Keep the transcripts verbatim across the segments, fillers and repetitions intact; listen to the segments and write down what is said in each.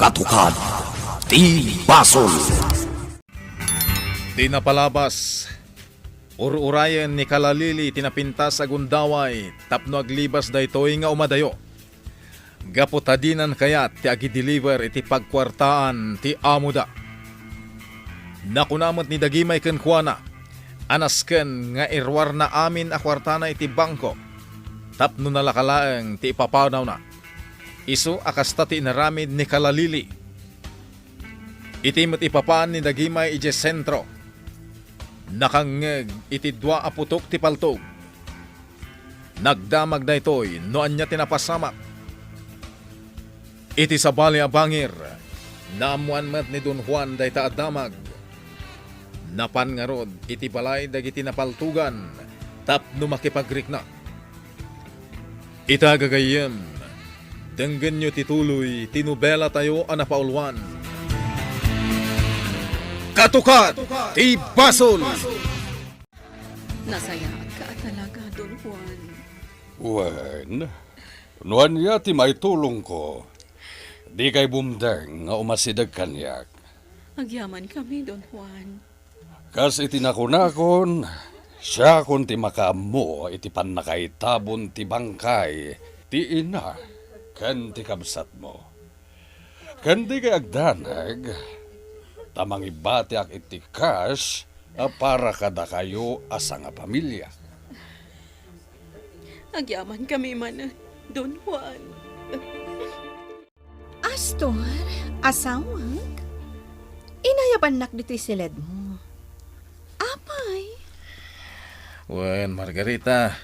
Katukad ti basol. Ti napalabas, ur-urayen ni Kalalili ti napintas a gundaway tapno aglibas daytoy nga umadayo. Gapu ta dinan kayat ti agideliver iti pagkuartaan ti amoda. Nakuna met ni Dagimay kenkuana a nasken nga iruarna amin a kuartana iti bangko tapno nalaka laeng ti ipapanawna. Isu a kasta ti inaramid ni Kalalili. Iti met ipapan ni Dagimay idiay sentro, nakangngeg iti dua a putok ti paltog. Nagdamag daytoy no ania ti napasamak. Iti sabali a bangir, naammoan met ni Don Juan dayta a damag. Napan ngarud iti balay dagiti napaltogan tapno makipagrikna. Ita gagayyem, denggenyo ti tuloy ti nobelatayo a napauluan. Katukad ti basol! Nasayaatka a talaga, Don Juan. Wen, no ania ti maitulongko, dikay bumdeng nga umasideg kaniak. Agyamankami, Don Juan. Kas iti nakunakon, siakon ti makaammo iti pannakaitabon ti bangkay ti ina ken ti kabsatmo. Ken dikay agdanag, ta mangibatiak iti kas a para kadakayo a sangapamilia. Agyamankami manen, Don Juan. Astor, asawak, inayabannak ditoy siledmo. Apay? Wen, Margarita,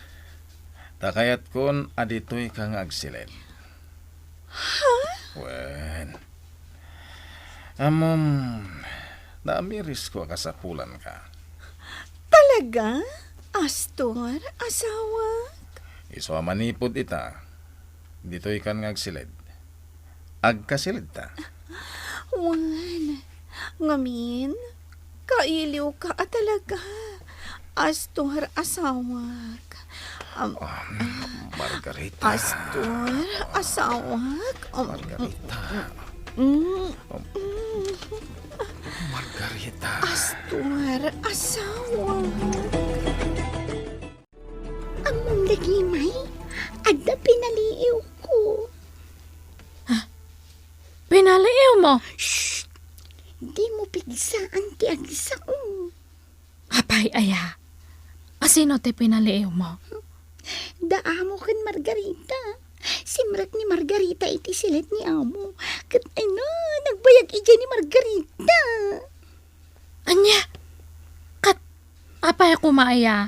ta kayatkon a ditoyka nga agsiled. Ha? Wen. Ammom, naamirisko a kasapulanka. Talaga? Astor, asawak? Isu a manipud ita, ditoykan nga agsiled. Agkasiledta. Wen, ngamin, kailiwka a talaga. Astor, asawak. Am, Um, Margarita. Astor, asawak. Um, Margarita. Mm, mm. Margarita. Astor, asawak. Ammom, Dagimay, adda pinaliiwko. Ha? Pinaliiwmo? Shh! Dimo pigsaan ti agsao. Apay aya? Asino ti pinaliiwmo? Da amo ken Margarita. Simrek ni Margarita iti siled ni amo. Ket ania, nagbayag idiay ni Margarita. Ania? Ket apay koma aya?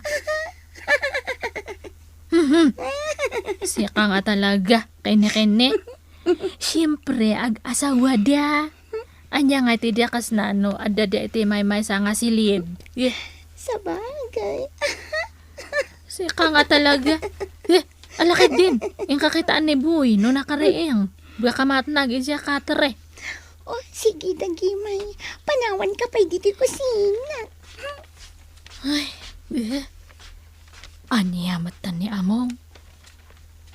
Mhm. Sika nga talaga, kene-kene. Siempre, ag-asawada. Ania nga iti diak kasna no adda dia iti maymaysa nga siled? Eh. Sabagay. Sika nga talaga. Eh, alakid din. Inka kitaan ni Boy no nakariing. Baka matnag idiay katre. Oh, sige, Dagimay. Panawanka pay ditoy kusina. Ay, eh. Ania met ni Among?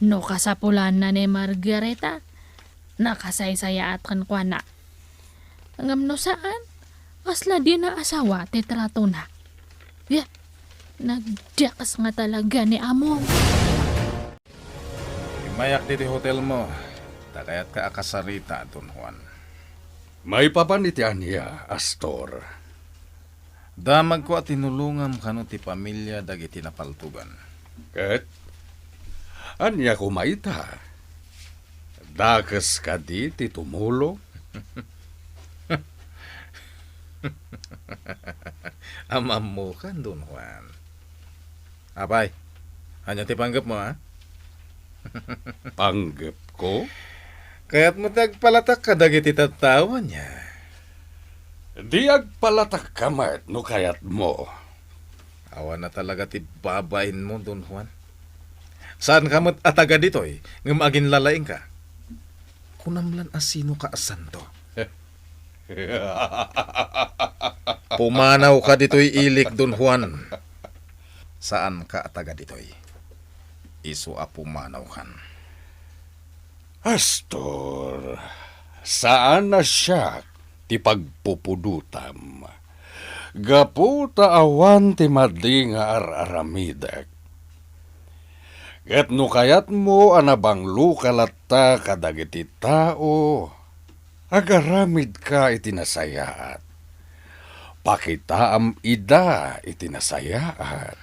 No kasapulanna ni Margarita, nakasaysayaat kenkuana. Ngem no saan, kasla dina asawa ti tratona. Ya, nagdiakas nga talaga ni Among. Immayak ditoy hotelmo, ta kayatka a kasarita, Don Juan. Maipapan iti ania, Astor? Damagko a tinulongam kano ti pamilia dagiti napaltogan. Ket ania koma ita? Dakes kadi ti tumulong? Am-ammokan, Don Juan. Apay, ania ti panggepmo, a? Panggepko? Kayatmo ti agpalatak kadagiti tattao, ania? Di agpalatakka met no kayatmo. Awan a talaga ti babainmo, Don Juan. Saanka met a taga ditoy, ngem aginlalaingka. Kunam lan a sinoka a santo. Pumanawka ditoy ilik, Don Juan. Saanka a taga ditoy. Isu a pumanawkan. Astor, Saan a siak ti pagpupudotam, gapu ta awan ti madi nga ar-aramidek. Ket no kayatmo a nabangloka latta kadagiti tao, agaramidka iti nasayaat. Pakitaam ida iti nasayaat.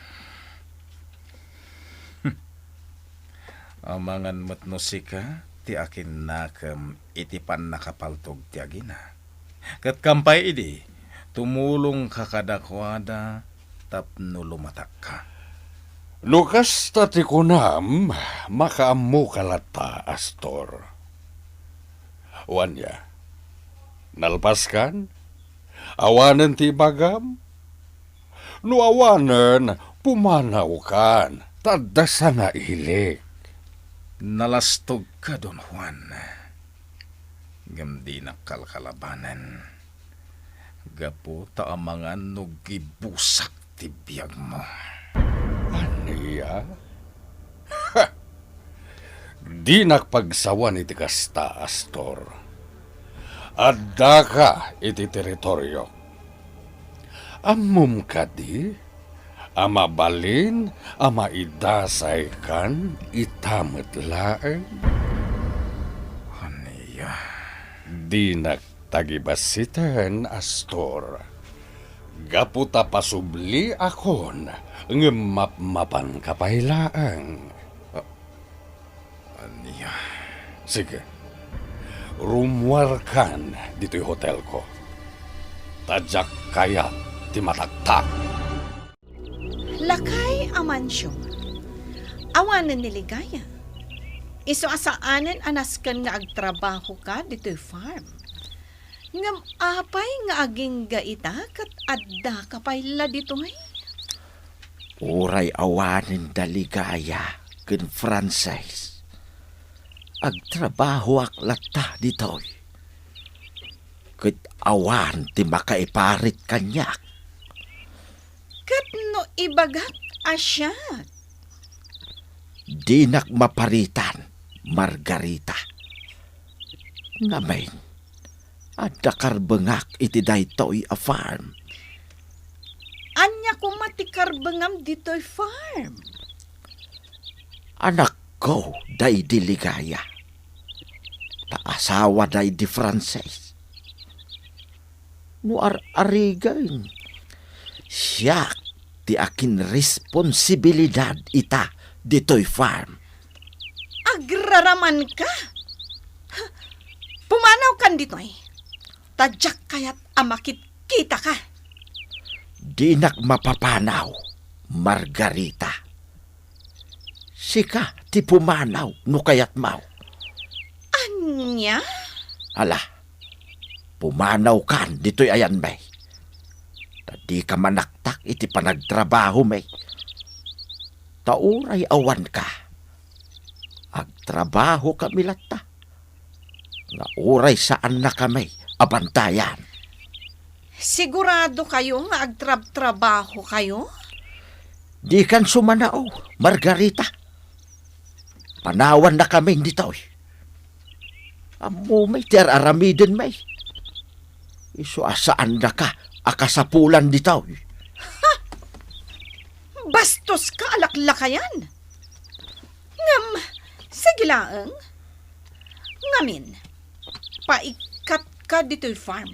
Amangan met no sika ti akinnakem iti pannakapaltog ti agina. Ket kampay idi, tumulongka kadakuada tapno lumatakka. No kasta ti kunam, makaammoka latta, Astor. Wen aya, nalpaskan? Awanen ti ibagam? No awanen, pumanawkan, ta adda sangailik. Nalastogka, Don Juan. Ngem dinak kalkalabanen. Gapu ta amangan no gibusak ti biagmo. Ania? Ha! Dinak pagsawan iti kasta, Astor. Addaka iti teritorio. Ammom kadi a mabalin a maidasaykan ita met laeng? Ania? Dinak tagibassiten, Astor. Gapu ta pasubliakon, ngem mapmapanka pay laeng. A-, ania? Sige. Rummuarkan ditoy hotelko. Ta diak kayat ti mataktak. Lakay a mansio. Awanen ni Ligaya. Isu a saanen a nasken nga agtrabahoka ditoy farm. Ngem apay nga agingga ita ket addaka pay la ditoy? Uray awanen da Ligaya ken Frances, agtrabahoak latta ditoy. Ket awan ti makaiparit kaniak. Ket no ibagak a siak? Dinak maparitan, Margarita. Ngamin, adda karbengak iti daytoy a farm. Ania koma ti karbengam ditoy farm? Anakko daydi Ligaya. Ta asawa daydi Frances. No ar-arigen, siak ti akinresponsibilidad ita ditoy farm. Agraramanka? Pumanawkan ditoy. Ta diak kayat a makitkitaka. Dinak mapapanaw, Margarita. Sika ti pumanaw no kayatmo. Ania? Ala, pumanawkan ditoy ayanmi. Ta dika manaktak iti panagtrabahomi. Ta uray awanka, agtrabahokami latta. Nga uray saannakami a bantayan. Siguradokayo nga agtrabtrabahokayo? Dikan sumanao, Margarita. Panawannakami ditoy. Ammom ti ar-aramidenmi. Isu a saannaka a kasapulan ditoy. Ha! Bastoska a laklakayan! Ngem, sige laeng. Ngamin, paikkatka ditoy farm.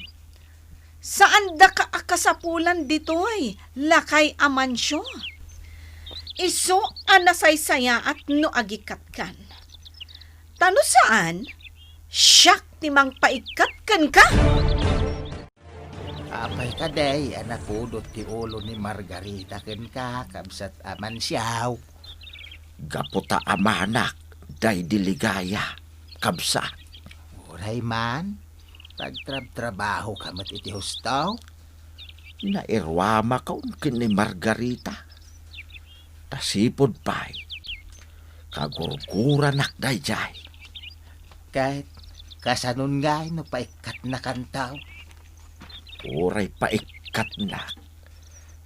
Saandaka a kasapulan ditoy lakay a mansio. Isu a nasaysayaat no agikkatkan. Ta no saan, siak ti mangpaikkat kenka. Apay kadi a napudot ti ulo ni Margarita kenka, kabsat a mansio? Gapu ta amanak daydi Ligaya, kabsat. Uray man, agtrabtrabahoka met iti husto? Nairuamakon ken ni Margarita. Ta sipud pay, kagurguranak daydiay. Ket kasanon ngay no paikkatnakanto? Uray paikkatnak,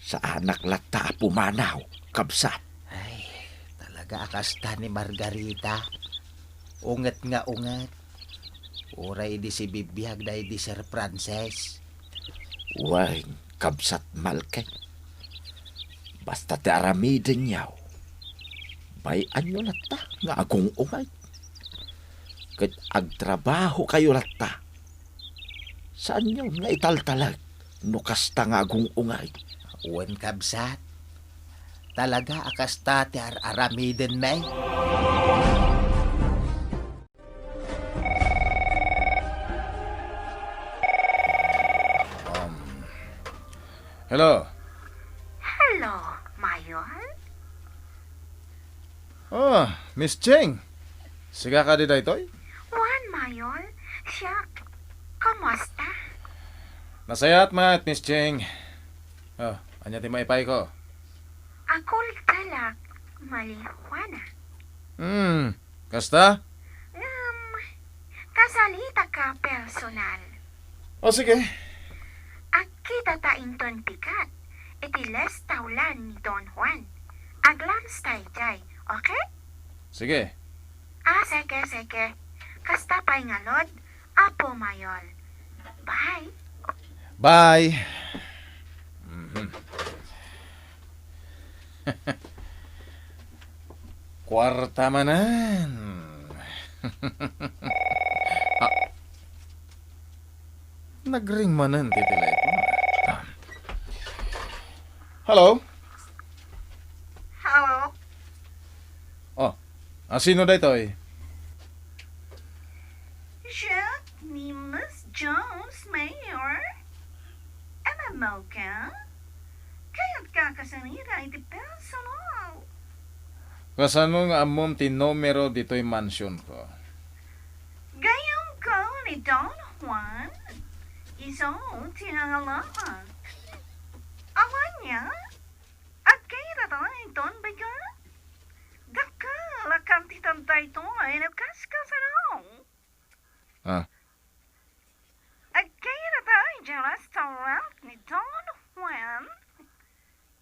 saanak latta a pumanaw, kabsat. Ay, talaga a kasta ni Margarita. Unget nga unget. Uray idi sibibiag daydi Sir Francis. Wen, kabsat Malkay. Basta ti aramidenyo, bay-anyo latta nga agung-ungay. Ket agtrabahokayo latta. Saanyo nga italtalek no kasta nga agung-ungay. Wen, kabsat. Talaga a kasta ti ar-aramidenmi. Um, hello. Hello, Mayor? Oh, Miss Cheng. Sika kadi daytoy? Wen, Mayor. Siak. Kumusta? Nasayaat met, Miss Cheng. Oh, ania ti maipayko? Akultalak, marijuana. Hmm, kasta? Ngem, kasalitaka personal. O, sige. Agkitata inton pikat iti restaurant ni Don Juan. Aglams ta idiay, okay? Sige. Ah, sige, sige. Kasta pay ngarud, Apo Mayor. Bye. Bye. Mhm. Kuarta manen. Ah. Nagring manen ti telepono. Hello? Hello? Oh, ah, sino daytoy? Siak ni Miss Jones, Mayor. Ammo ka? Kayatka a kasarita iti personal. Kasano nga ammom ti numero ditoy mansionko? Gayyemko ni Don Juan. Isu ti nangalak. Awan niya? Agkitata inton bigat? Dakkel a kantidad daytoy no kas kasano. Ah. Agkitata idiay restaurant ni Don Juan.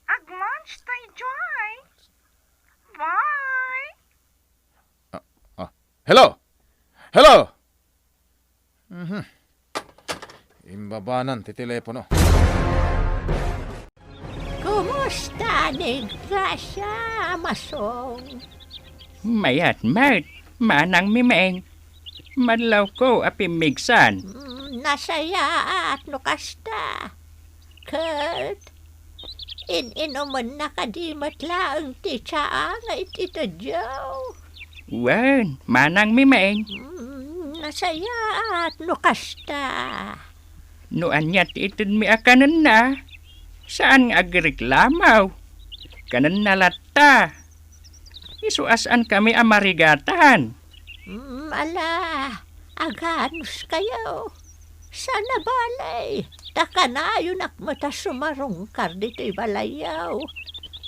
Aglunch ta idiay. Bye. Ah, ah. Hello? Hello? Mhm. Imbabanan ti telepono. Kumusta ni Gracia, Masong? Mayat met, Manang Mimeng. Madlawko a pimmigsan. Mm, nasayaat no kasta. Ket in-inumenna kadi met laeng ti tsaa nga ititedyo? Wen, Manang Mimeng. Mm, nasayaat no kasta. No ania ti itedmi a kanenna, saan nga agreklamo. Kanenna latta. Isu a saankami a marigatan. Mm, ala, aganuskayo. Saan a bale, ta kanayonak met a sumarungkar ditoy balayyo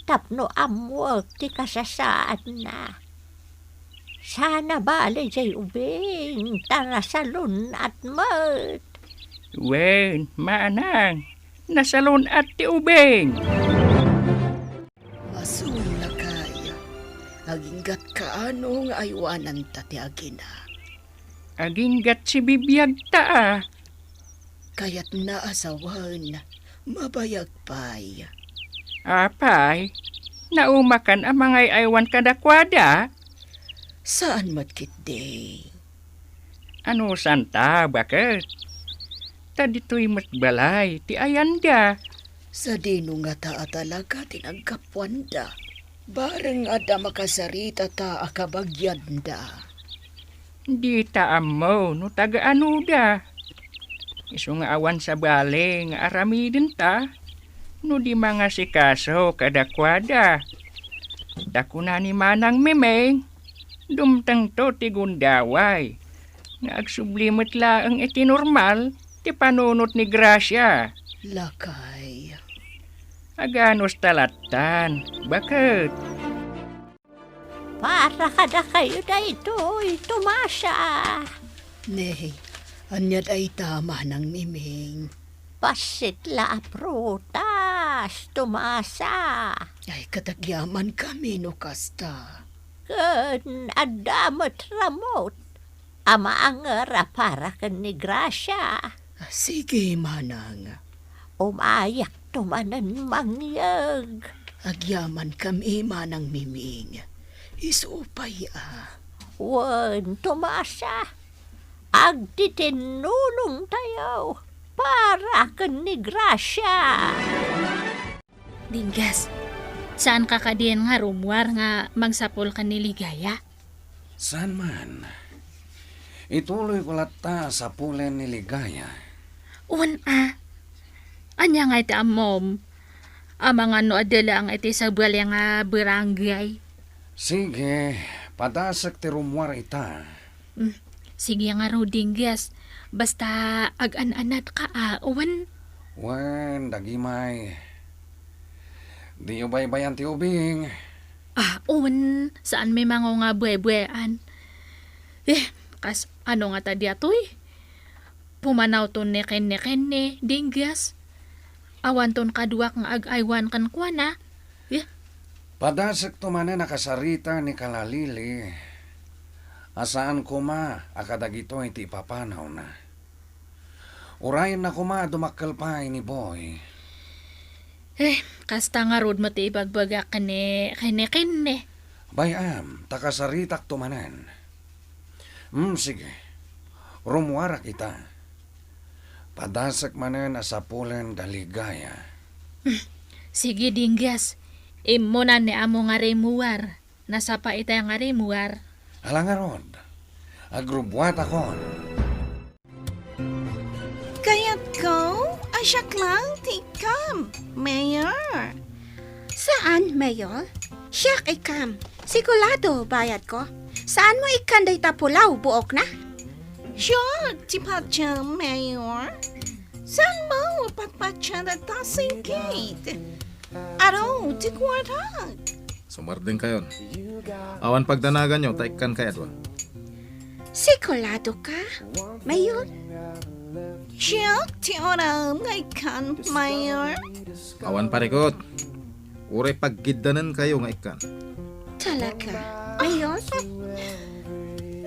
tapno ammoek ti kasasaadna. Saan a bale diay ubing, ta nasalun-at met. Wen, Manang, nasalun-at ti ubing. Masong lakay, aginggat kaano nga aywananta ti agina? Aginggat sibibiagta a. Kayatna a sawen, mabayag pay. Apay, naumakan a mangay-aywan kadakuada? Saan met ketdi. Anusanta, baket? Ta ditoy met balay ti ayanda. Sadino ngata a talaga ti naggapuanda? Bareng adda makasaritata a kabagianda. Dita ammo no taga-anoda. Isu nga awan sabali nga aramidenta no di mangasikaso kadakuada. Ta kuna ni Manang Mimeng, dumtengto ti gundaway nga agsubli met laeng iti normal ti panunot ni Gracia. Lakay. Aganusta lattan, baket? Para kadakayo daytoy, Tomasa. Nay, ania dayta, Manang Miming? Bassit la a prutas, Tomasa. Ay, ket agyamankami no kasta. Ken adda met ramut. a maanger a para ken ni Gracia. Sige, manang. Umayakto manen mangyeg. Agyamankami, Manang Miming. Isu pay a. Wen, Tomasa, agtitinnulongtayo para ken ni Gracia. Dingges, saanka kadien nga rummuar nga mangsapul ken ni Ligaya? Saan man. Ituloyko latta a sapulen ni Ligaya. Wen a. Ania nga iti ammom? Amangan no adda laeng iti sabali nga barangay. Sige, padasek ti rummuar ita. Hmm, sige ngarud, Dingges. Basta agan-anatka a, wen? Wen, dagimay. Diyo baybayan ti ubing. Ah, wen, saan mi mango nga buebuean. Eh, kas ano nga ta diatoy? Pumanawton ni kenni-kenni, Dingges. Awanton kaduak nga ag-aywan kenkuana. Eh? Padasekto manen a kasarita ni Kalalili a saan koma a kadagitoy ti ipapanawna. Urayenna koma a dumakkel pay ni Boy. Eh, kasta ngarud met ti ibagbagak ken ni, ken ni, ken ni. Bay-am, ta kasaritakto manen. Hmm, sige. Rummuarak ita. Padasek manen a sapulen da Ligaya. Hmm, sige, Dingges. Immunan ni amo nga rimmuar. Nasapa ita nga rimmuar. Ala ngarud, agrubbuatakon. Kayatko a siak laeng ti ikkam, Mayor. Saan, Mayor? Siak ikkam. Sigurado, bayadko. Saanmo ikkan dayta pulaw, buokna? Siak ti patiem, Mayor. Saanmo patpatien dayta singkit? Aro ti kuartak. Sumardengkayon. Awan pagdanaganyo ta ikkan kayatko. Siguradoka, Mayor? Siak ti uram nga ikkan, Mayor. Awan parikut. Uray paggiddanenkayo nga ikkan. Talaga, Mayor?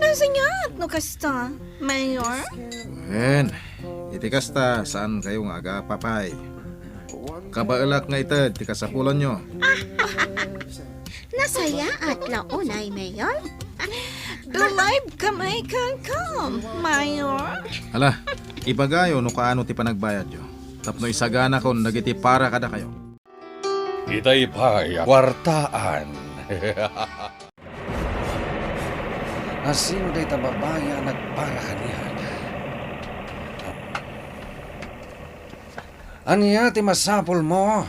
Nasingat no kasta, Mayor? Wen, iti kasta, saankayo nga agapapay. Kabaelak nga ited ti kasapulanyo. Nasayaat la unay, Mayor. Live kami kankam, Mayor. Hala, ibagayo no kaano ti panagbayadyo. Tapno isaganakon dagiti para kadakayo. Itay pay a kuartaan. Asino dayta babai a nagpara kaniak? Ania ti masapulmo?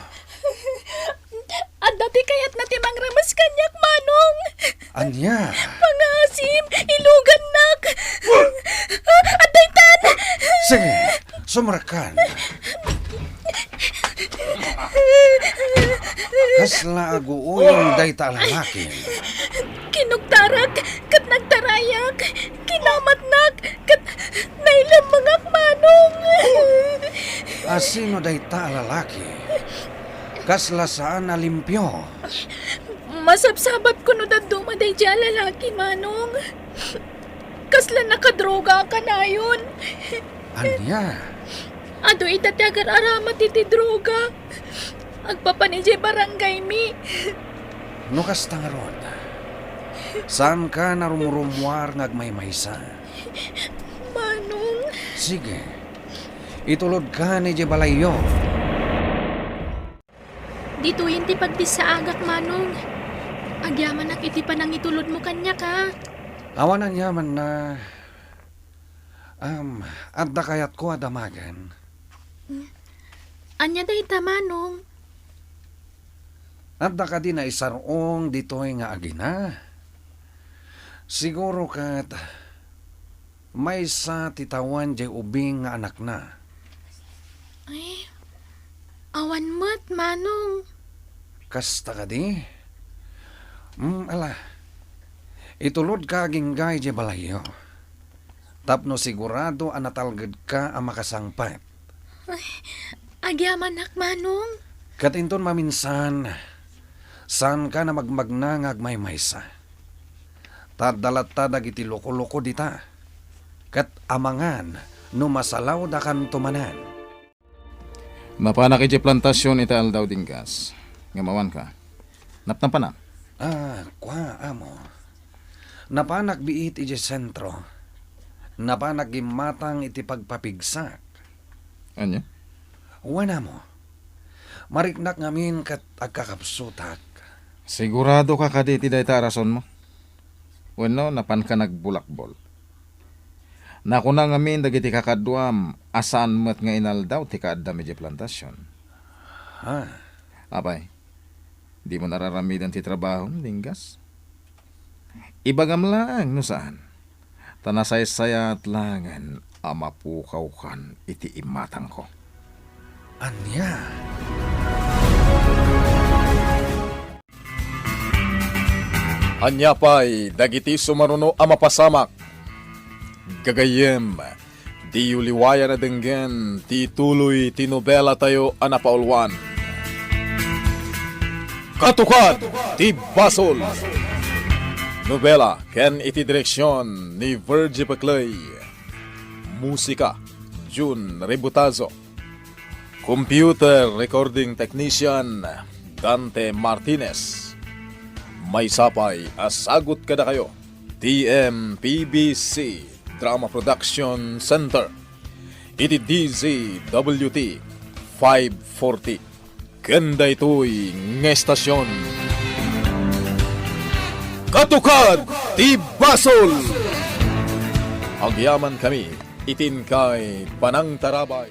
Adda ti kayatna ti mangremes kaniak, Manong. Ania? Pangasim, ilugannak. Adda itan. Sige, sumrekkan. Kasla aguuyong dayta a lalaki? Kinugtarak, ket nagtarayak, kinamatnak, ket nailemmengak, Manong. Asino dayta a lalaki? Kasla saan a limpio. Masabsabatko no dadduma daydiay a lalaki, Manong. Kasla nakadroga a kanayon. Ania? Adu ita ti agar-aramat iti droga. Agpapan idiay barangaymi. No kasta ngarud, saanka a rumurummuar nga agmaymaysa? Manong. Sige. Itulodkan idiay balayyo. Ditoyen ti pagdissaagak, Manong. Agyamanak iti panangitulodmo kaniak, a. Awan aniamanna. Am, adda kayatko a damagen. Ania dayta, Manong? Adda kadi naisar-ong ditoy nga agina? Siguro ket maysa ti tawen diay ubing nga anakna. Ay, awan met, Manong. Kasta kadi? Mm, ala. Itulodka agingga idiay balayyo. Tapno sigurado a natalgedka a makasangpet. Ay, agyamanak, Manong. Ket inton maminsan, saanka a magmagna nga agmaymaysa. Ta adda latta dagiti loko-loko dita. ket amangan no masalawdakanto manen. Napanak idiay plantasion iti aldaw, Dinggas. Ngem awanka. Napnapanak? Ah, kua, amo. Napanak biit idiay sentro. Napanak gimmatang iti pagpapigsak. Ania? Wen, amo. Mariknak ngamin ket agkakapsutak. Sigurado ka kadi iti dayta a rasonmo? Wenno, napanka nagbulakbol? Nakuna ngamin dagiti kakaduam a saan met nga inaldaw ti kaaddam idiay plantasion. Ha? Apay, dimo nararamiden ti trabahom, Dinggas? Ibagam laeng no saan, ta nasaysayaat laengen a mapukawkan iti imatangko. Ania? Ania pay dagiti sumaruno a mapasamak? Gagayyem, diyo liwayan a denggen ti tuloy ti nobelatayo a napaulwan, Katukad ti Basol. Nobela ken iti direksion ni Virgie Peclay. Musika, Jun Rebutazo. Computer recording technician, Dante Martinez. Maysa pay a sagut kadakayo, T M P B C Drama Production Center, iti D Z W T five forty. Ken daytoy nga estasion, Katukad ti Basol. Agyamankami iti inkay panangtarabay.